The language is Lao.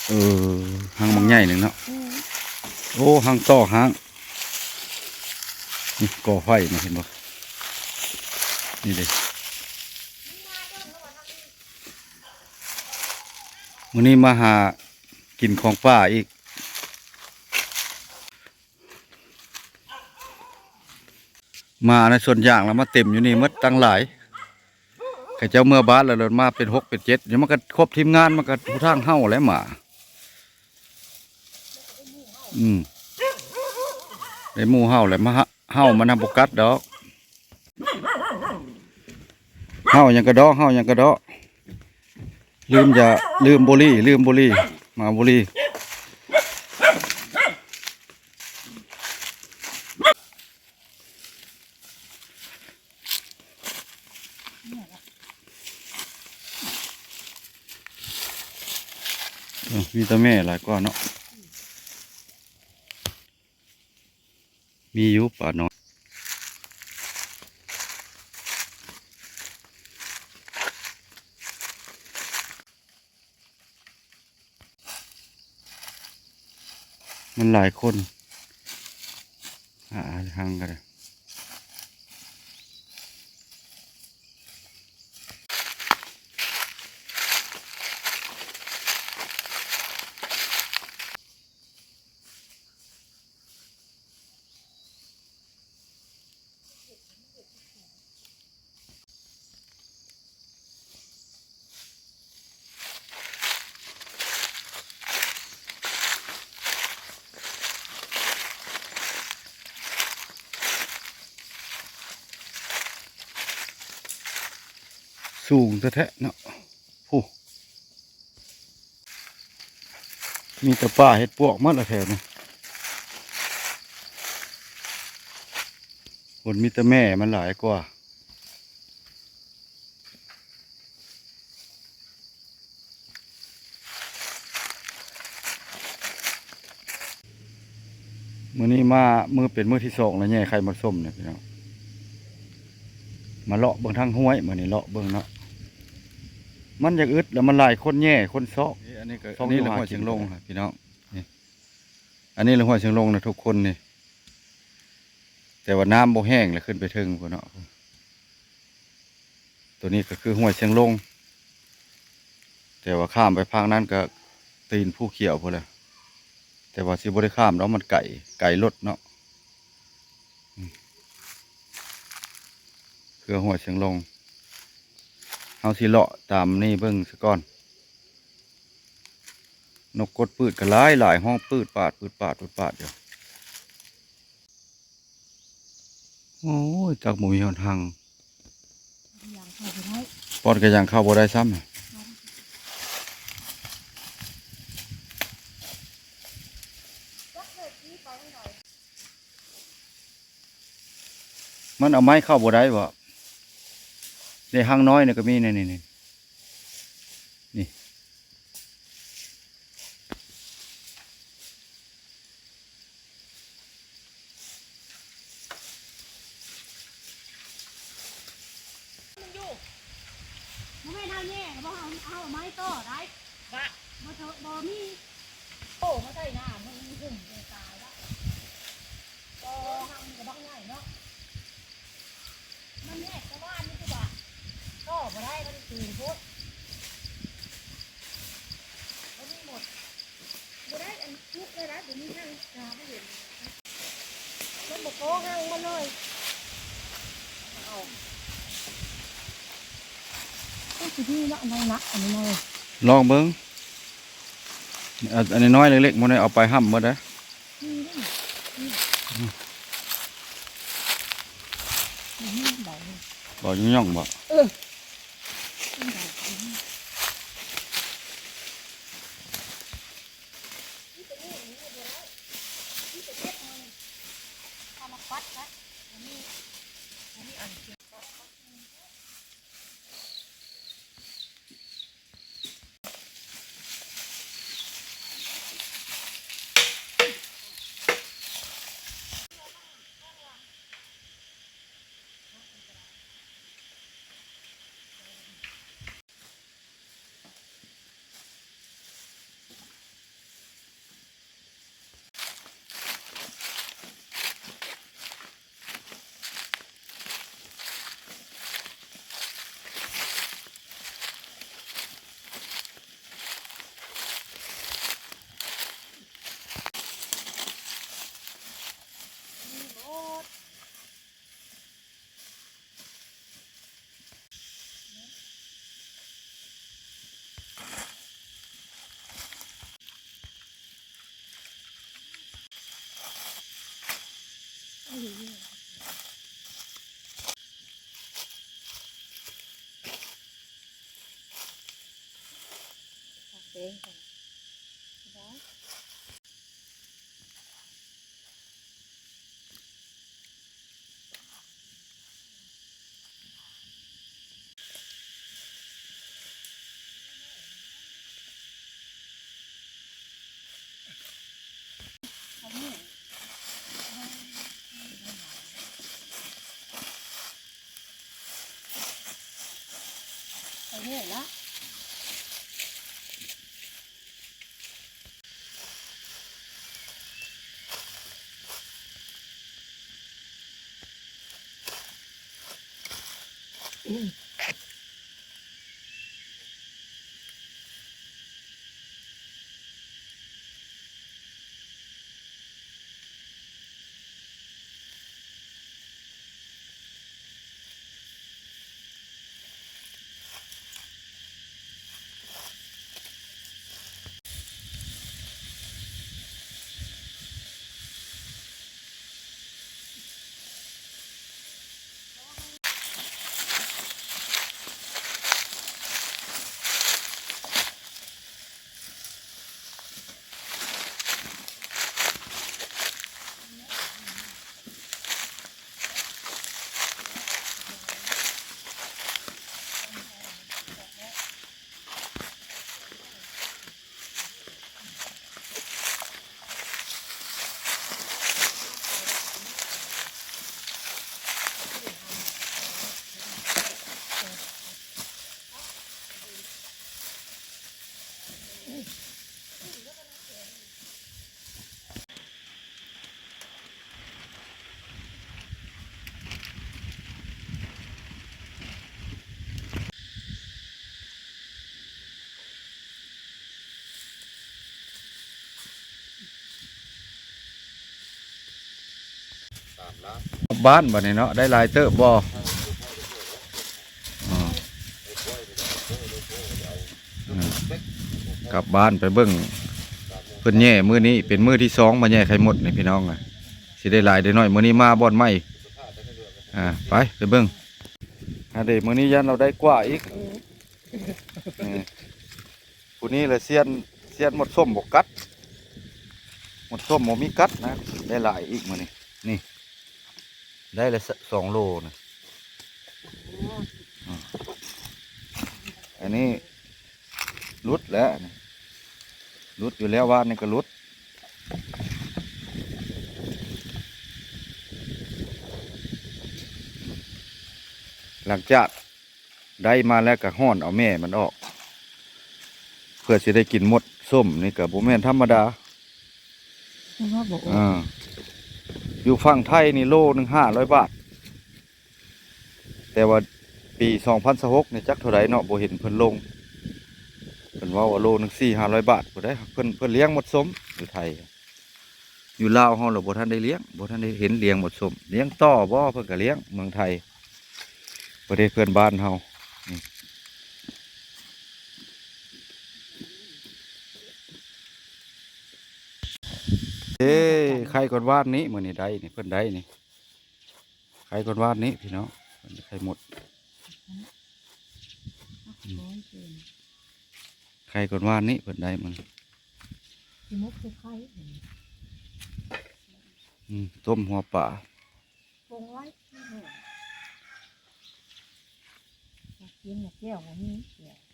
ເອີ ຮັງບັກໃຫຍ່ໜຶ່ງເນາະ. ອືມ ໂອ້ ຮັງຕໍ່ຮັງ ນີ້ ກໍ່ໄຟນີ້ ເຫັນບໍ່? ນີ້ເດ້ ມື້ນີ້ມາຫາກິນຂອງປ່າອີກ. ໝາໃນສວນຢາງລະມາເຕັມຢູ່ນີ້ໝົດ ຕັ້ງຫຼາຍ. ເຂົາເຈົ້າເມືອບ້ານລະ ລະມາເປັນຫົກເປັນເຈັດ ດຽວມັນກະຄົບທີມງານ ມັນກະຮູ້ທາງເຫົ່າແຫຼະໝາ. ອືມ ໄດ້ໝູ່ເຫົ່າແຫຼະ ມາເຫົ່າມັນນຳບໍ່ກັດດອກ. ເຫົ່າຫຍັງກະເດາະ ເຫົ່າຫຍັງກະເດາະ. ລືມຢາ ລືມບຸຫຼີ່ ລືມບຸຫຼີ່ ມາບຸຫຼີ່. ເອີ ມີແຕ່ແມ່ຫຼາຍກວ່າເນາະ. ມີຢູ່ປານ້ອຍ ມັນຫຼາຍຄົນ ຫາທາງກະໄດ້. ສູງແທ້ໆເນາະ ພຸ້ນ. ມີແຕ່ປ່າເຫັດປວກໝົດລະແຖວນີ້ ຄົນມີແຕ່ແມ່ມັນຫຼາຍກວ່າ. ມື້ນີ້ມາ ມື້ ເປັນມື້ທີສອງແລ້ວແຍ່ໄຂ່ໝົກສົມນີ້ພີ່ນ້ອງ. ມາເລາະເບິ່ງທາງຫ້ວຍ ມື້ນີ້ເລາະເບິ່ງເນາະ ມັນຢາກອຶດ ແລ້ວມັນຫຼາຍຄົນແຍ່ຄົນຊອກ. ອັນນີ້ກະ ອັນນີ້ລະຫ້ວຍຊຽງລົງພີ່ນ້ອງ ນີ້ ອັນນີ້ລະຫ້ວຍຊຽງລົງນະທຸກຄົນນີ້ ແຕ່ວ່ານ້ຳບໍ່ແຫ້ງລະຂຶ້ນໄປເທິງພຸ້ນເນາະ. ໂຕນີ້ກະຄືຫ້ວຍຊຽງລົງ ແຕ່ວ່າຂ້າມໄປພາກນັ້ນກະຕີນພູຂຽວພຸ້ນແຫຼະ ແຕ່ວ່າຊິບໍ່ໄດ້ຂ້າມດອກ ມັນໄກ ໄກລົດເນາະ. ເຄືອຫ້ວຍຊຽງລົງ ເຮົາຊິເລາະຕາມນີ້ເບິ່ງສາກ່ອນ. ນົກກົດປືດກະຫຼາຍຫຼາຍ ຮ້ອງປືດປາດ ປືດປາດ ປືດປາດຢູ່. ໂອ້ຍ ຈັກບໍ່ມີຮອດຮັງ ຍ່າງເຂົ້າບໍ່ໄດ້ ປອດກະຍ່າງເຂົ້າບໍ່ໄດ້ຊ້ຳ. ມັນເອົາໄມ້ເຂົ້າບໍ່ໄດ້ບໍ? ເດ້ ຮັງນ້ອຍນີ້ກະມີ ນີ້ ນີ້ ນີ້ ນີ້. ມັນຢູ່ ບໍ່ແມ່ນເຮົາແຍ່ ບໍ່ ເຮົາ ເຮົາເອົາໄມ້ຕໍ່ໄດ້ ບະ ບໍ່ເທີ ບໍ່ມີ ໂອ້ ມາໃສ່ໜ້າ ມັນຫຸ້ມຕົວຕາຍລະ ບໍ່ ຮັກມັນກະບັກໃຫຍ່ເນາະ ມັນແຍກຊາວບ້ານນີ້ຄືວ່າ ຕໍ່ບໍ່ໄດ້ ມັນສູງໂພດ ບໍ່ມີໝົດ ບໍ່ໄດ້ອັນ ທຸກເລີຍນະ ບໍ່ມີທາງຫາບໍ່ເຫັນ ມັນບໍ່ພໍຫາງມັນເລີຍ ເອົາ ໂອ້ ຊິດີເນາະ ອັນນັ້ນນະ ອັນນີ້ນະ ລອງເບິ່ງ ອັນ ອັນນ້ອຍໆ ເລັກໆ ໝູ່ນີ້ເອົາໄປຫ້ຳໝົດເດ້ ນີ້ເດ້ ນີ້ ອືມ ນີ້ເບົາ ເບົາຫຍ້ອງໆ ບໍ? ເອີ. ເດ້ ເອົານີ້ລະ ກັບບ້ານບັດນີ້ເນາະ ໄດ້ຫຼາຍເຕີບບໍ່? ອືມ ກັບບ້ານໄປເບິ່ງ ເພິ່ນແຍ່ມື້ນີ້ເປັນມື້ທີສອງ ມາແຍ່ໄຂ່ມົດນີ້ພີ່ນ້ອງ ຊິໄດ້ຫຼາຍໄດ້ໜ້ອຍ ມື້ນີ້ມາບ່ອນໃໝ່. ອ່າ ໄປ ໄປເບິ່ງ. ອັນເດ ມື້ນີ້ຢ້ານລາວໄດ້ກວ່າອີກ. ເອີ ຜູ້ນີ້ລະຊຽນ ຊຽນໝົດສົ້ມບໍ່ກັດ ໝົດສົ້ມບໍ່ມີກັດນະ ໄດ້ຫຼາຍອີກມື້ນີ້. ນີ້ ໄດ້ລະສະ ສອງໂລນະ. ອືມ ອັນນີ້ຫຼຸດແລ້ວ ຫຼຸດຢູ່ແລ້ວ ວານນີ້ກໍຫຼຸດ. ຫຼັງຈາກໄດ້ມາແລ້ວກໍຮ່ອນເອົາແມ່ມັນອອກ ເພື່ອຊິໄດ້ກິນໝົດສົ້ມນີ້ກໍບໍ່ແມ່ນທຳມະດາ. ເອີ ຢູ່ຝັ່ງໄທນີ້ໂລໜຶ່ງຫ້າຮ້ອຍບາດ. ແຕ່ວ່າປີສອງພັນຊາວຫົກນີ້ຈັກເທົ່າໃດເນາະ ບໍ່ເຫັນເພິ່ນລົງ. ເພິ່ນເວົ້າວ່າໂລໜຶ່ງສີ່ຫ້າຮ້ອຍບາດພຸ້ນໃດ໋ ເພິ່ນ ເພິ່ນລ້ຽງໝົດສົ້ມຢູ່ໄທ. ຢູ່ລາວເຮົາລະບໍ່ທັນໄດ້ລ້ຽງ ບໍ່ທັນໄດ້ເຫັນລ້ຽງໝົດສົ້ມ. ລ້ຽງຕໍ່ບໍ່ ເພິ່ນກໍລ້ຽງເມືອງໄທ ປະເທດເພື່ອນບ້ານເຮົາ. ເອີ ໄຂ່ກ່ອນວານນີ້ ມື້ນີ້ໄດ້ນີ້ ເພິ່ນໄດ້ນີ້. ໄຂ່ກ່ອນວານນີ້ພີ່ນ້ອງ ໄຂ່ມົດ ອືມ ໄຂ່ກ່ອນວານນີ້ເພິ່ນໄດ້ມັນ ຊິໝົກໃສ່ໄຂ່ ອືມ ຕົ້ມຫົວປາ ປົງໄວ້ ກິນແຈ່ວບໍ່ມີແຈ່ວ.